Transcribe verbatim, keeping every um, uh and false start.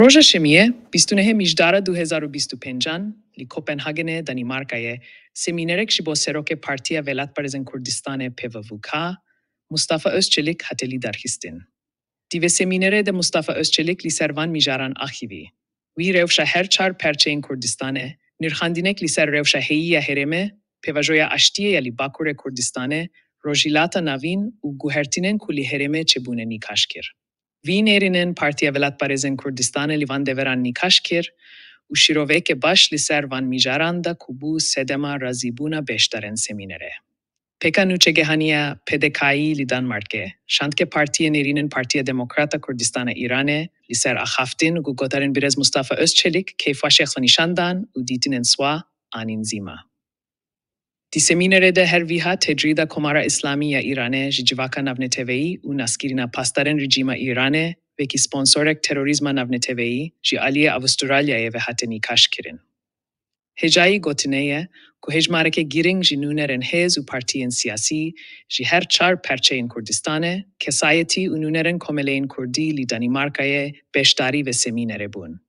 Roja Şemiyê, bîst û nehê Mijdara du hezar û bîst û pêncan, li Kopenhagenê, Danîmarkayê, semînerek ji bo Serokê Partiya Welatparêzên Kurdistanê, P V V K, Mustafa Özçelik hate lidarxistin. Di vê semînerê de Mustafa Özçelik li ser van mijaran axivî. Wî rewşa her çar perçeyên Kurdistanê, nirxandinek li ser rewşa heyî ya herêmê, pêvajoya aştiyê ya li Bakurê Kurdistanê, Rojhilata Navîn û guhertinên ku li herêmê çêbûne nîqaş kir. Vî nêrînên Partiya Welatparêzên Kurdistanê li van deveran nîqaş kir û şîroveke baş li ser van mijaran da ku bû sedema razîbûna beşdarên semînerê. Pêka nûçegihaniya P D K'yî li Danmarkê, şandkê Partiyê Nêrînên Partiya Demokrat a Kurdistana Îranê, li ser axaftin û guhgotarên birêz Mustafa Özçelik keyfa şexs xwe nîşan dan û dîtinên swa anîn zîma. Di semînerê de her vîha tecrîda Komara Îslamî ya Îranê ji civaka navneteweyî û naskirina pasdarên rejîma Îranê, wekî sponsorek terorîzma navneteweyî, ji aliyê Avustralyayê ve hate nîqaş kirin. Hêjayî gotinê ye ku hejmareke girîng ji nûnerên hêz û partiyên siyasî ji her çar perçeyên Kurdistanê, kesayetî û nûnerên komeleyên Kurdî li Danîmarkayê beşdarî vê semînerê bûn.